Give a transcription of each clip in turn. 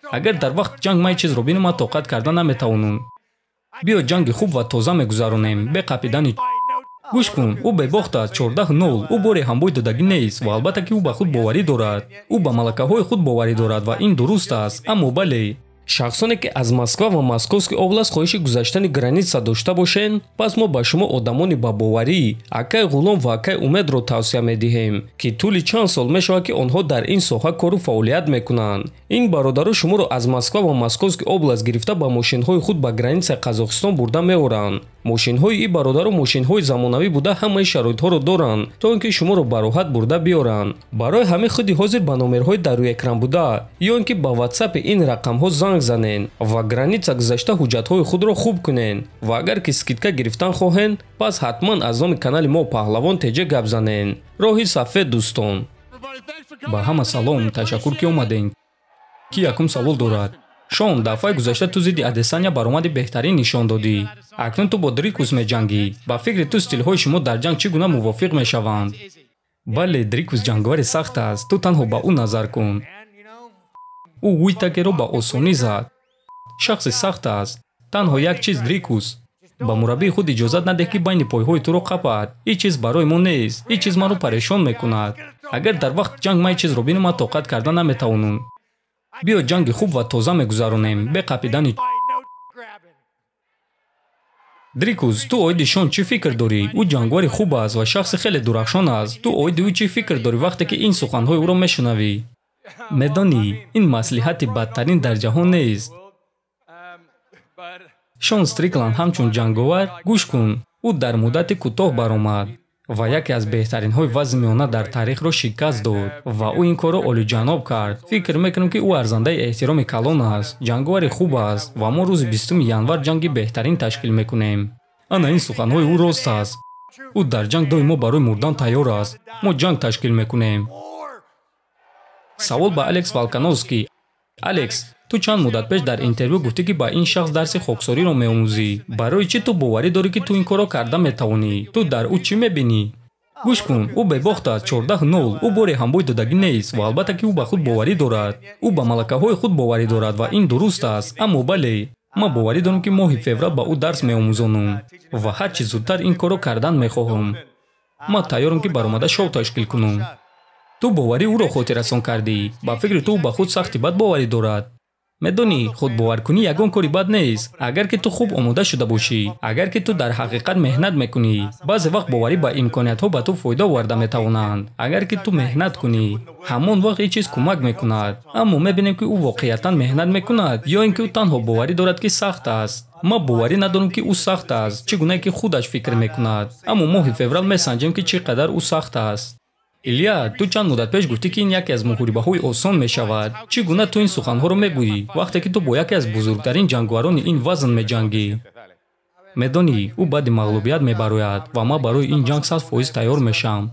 Агар дар вақти ҷанг ман чизро бинам, ман тоқат карда наметавонам. Биё ҷанги хуб ва тоза мегузаронем, бе қапидани. Гӯш кун, ӯ бебохт аст, 14-0. Ӯ боре ҳамбой додагӣ нест ва албатта ки ӯ ба худ боварӣ дорад. Ӯ ба малакаҳои худ боварӣ дорад ва ин дуруст аст. Аммо бале, шахсоне ки аз Москва ва Московский област хоҳиши гузаштани граница дошта бошед, пас мо ба шумо одамони ба боварӣ акай Ғулом ва акай Умедро тавсия медиҳем, ки тӯли чанд сол мешавад, ки онҳо дар ин соҳа кору фаъолият мекунанд. Ин бародаро шуморо аз Москва ва Московский област гирифта ба мошинҳои худ ба границаи Қазоқистон бурда меоранд. Мошинҳои ин бародаро мошинҳои замонавӣ буда, ҳамаи шароитҳоро доранд, то ин ки шуморо ба роҳат бурда биёранд. Барои ҳамин худи ҳозир ба номерҳои дар рӯи экран буда ё ин ки ба ватсапи ин рақамҳо занг занед ва граница гузашта ҳуҷҷатҳои худро хуб кунед. Ва агар ки скидка гирифтан хоҳед, пас ҳатман аз номи канали мо Паҳлавон Теҷе гап занед. Роҳи сафед, дӯстон. Ба ҳама салом, ташаккур ки омадем. Ки якум савол дорад? Шон, дафъаи гузашта ту зидди Адесаня баромади беҳтарин нишон додӣ. Акнун ту бо Дрикус меҷангӣ. Ба фикри ту стилҳои шумо дар ҷанг чӣ гуна мувофиқ мешаванд? Бале, Дрикус ҷанговари сахт аст. Ту танҳо ба ӯ назар кун. Ӯ Уитакеро ба осонӣ зад. Шахси сахт аст. Танҳо як чиз, Дрикус. Ба мураббии худ иҷозат надеҳ, ки байни пойҳои туро қапад. Ҳеҷ чиз барои мо нест. Ҳеҷ чиз маро парешон мекунад. Агар дар вақти ҷанг ман чизро бинам, ман тоқат карда наметавонам. Биё ҷанги хуб ва тоза мегузаронем, бе қапидани. Дрикус, ту оиди Шон чӣ фикр дорӣ? Ӯ ҷанговари хуб аст ва шахси хеле дурахшон аст. Ту оиди ӯ чӣ фикр дорӣ вақте ки ин суханҳои ӯро мешунавӣ? Медонӣ, ин маслиҳати бадтарин дар ҷаҳон нест. Шон Стрикланд ҳамчун ҷанговар, гӯш кун, ӯ дар муддати кӯтоҳ баромад ва яке аз беҳтаринҳои вазни миёна дар таърихро шикаст дод ва ӯ ин корро олиҷаноб кард. Фикр мекунам, ки ӯ арзандаи эҳтироми калон аст, ҷанговари хуб аст ва мо рӯзи 20 январ ҷанги беҳтарин ташкил мекунем. Ана ин суханҳои ӯ рост аст. Ӯ дар ҷанг доимо барои мурдан тайёр аст. Мо ҷанг ташкил мекунем. Савол ба Алекс Волкановский. Алекс, ту чанд муддат пеш дар интервю гуфтӣ, ки ба ин шахс дарси хоксориро меомӯзӣ. Барои чӣ ту боварӣ дорӣ, ки ту ин корро карда метавонӣ? Ту дар ӯ чӣ мебинӣ? Гӯш кун, ӯ бебохт аст, 14-0. Ӯ боре ҳамбой додагӣ нест ва албатта ки ӯ ба худ боварӣ дорад. Ӯ ба малакаҳои худ боварӣ дорад ва ин дуруст аст. Аммо бале, ман боварӣ дорам, ки моҳи феврал ба ӯ дарс меомӯзонам ва ҳарчи зудтар ин корро кардан мехоҳам. Ман тайёрам, ки баромада шоу ташкил кунам. Ту боварӣ ӯро хотиррасон кардӣ. Ба фикри ту, ӯ ба худ сахти бад боварӣ дорад. Медонӣ, худбоваркунӣ ягон кори бад нест, агар ки ту хуб омода шуда бошӣ, агар ки ту дар ҳақиқат меҳнат мекунӣ. Баъзе вақт боварӣ ба имкониятҳо ба ту фоида оварда метавонанд. Агар ки ту меҳнат кунӣ, ҳамон вақт ин чиз кӯмак мекунад. Аммо мебинем, ки ӯ воқеиятан меҳнат мекунад ё ин ки ӯ танҳо боварӣ дорад, ки сахт аст. Ман боварӣ надорам, ки ӯ сахт аст, чӣ гунае ки худаш фикр мекунад. Аммо моҳи феврал месанҷем, ки чӣ қадар ӯ сахт аст. Илья, ту чанд муддат пеш гуфтӣ, ки ин яке аз муҳорибаҳои осон мешавад. Чӣ гуна ту ин суханҳоро мегӯӣ, вақте ки ту бо яке аз бузургтарин ҷанговарони ин вазн меҷангӣ? Медонӣ, ӯ баъди мағлубият мебарояд ва ман барои ин ҷанг 100% тайёр мешавам.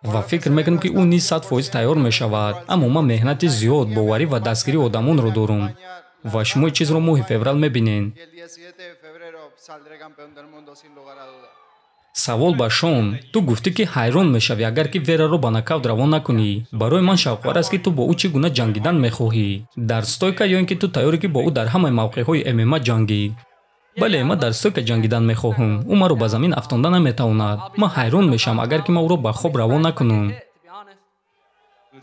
Ва фикр мекунам, ки ӯ низ 100% тайёр мешавад. Аммо ман меҳнати зиёд, боварӣ ва дастгирии одамонро дорам. Ва шумо ин чизро моҳи феврал мебинед. Савол ба Шон. Ту гуфтӣ, ки ҳайрон мешавӣ, агар ки Вераро ба нокаут равон накунӣ. Барои ман шавқовар аст, ки ту бо ӯ чӣ гуна ҷангидан мехоҳӣ. Дар стойка ё ин ки ту тайёрӣ, ки бо ӯ дар ҳамаи мавқеъҳои ММА ҷангӣ? Бале, ман дар стойка ҷангидан мехоҳам. Ӯ маро ба замин афтонда наметавонад. Ман ҳайрон мешавам, агар ки ман ӯро ба хоб равон накунам.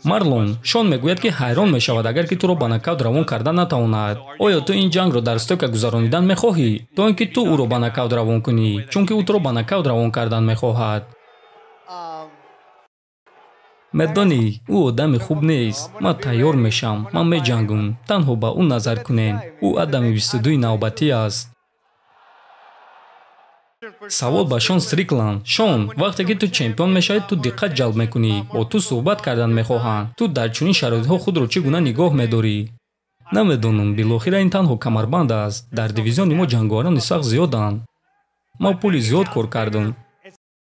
Марлон, Шон мегӯяд, ки ҳайрон мешавад, агар ки туро ба нокаут равон карда натавонад. Оё ту ин ҷангро дар стойка гузаронидан мехоҳӣ, то ин ки ту ӯро ба нокаут равон кунӣ, чунки ӯ туро ба нокаут равон кардан мехоҳад? Медонӣ, ӯ одами хуб нест. Ман тайёр мешавам, ман меҷангам. Танҳо ба ӯ назар кунед. Ӯ адами 22 навбатӣ аст. Савол ба Шон Стрикланд. Шон, вақте ки ту чемпион мешавӣ, ту диққат ҷалб мекунӣ, бо ту суҳбат кардан мехоҳанд. Ту дар чунин шароитҳо худро чӣ гуна нигоҳ медорӣ? Намедонам, билохира ин танҳо камарбанд аст. Дар дивизиони мо ҷанговарони сахт зиёданд. Ман пули зиёд кор кардам.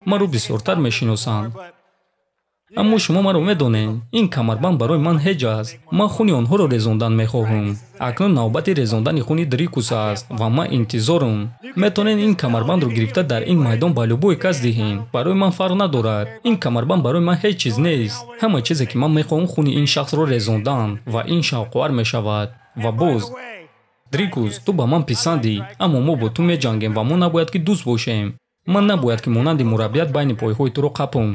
Маро бисёртар мешиносанд. Аммо шумо маро медонед, ин камарбанд барои ман ҳеҷ аст. Ман хуни онҳоро резондан мехоҳам. Акнун навбати резондани хуни Дрикус аст ва ман интизорам. Метавонед ин камарбандро гирифта дар ин майдон ба любой кас диҳед. Барои ман фарқ надорад. Ин камарбанд барои ман ҳеҷ чиз нест. Ҳама чизе ки ман мехоҳам, хуни ин шахсро резондан ва ин шавқовар мешавад. Ва боз, Дрикус, ту ба ман писандӣ, аммо мо бо ту меҷангем ва мо набояд ки дӯст бошем. Ман набояд ки монанди мураббият байни пойҳои туро қапум.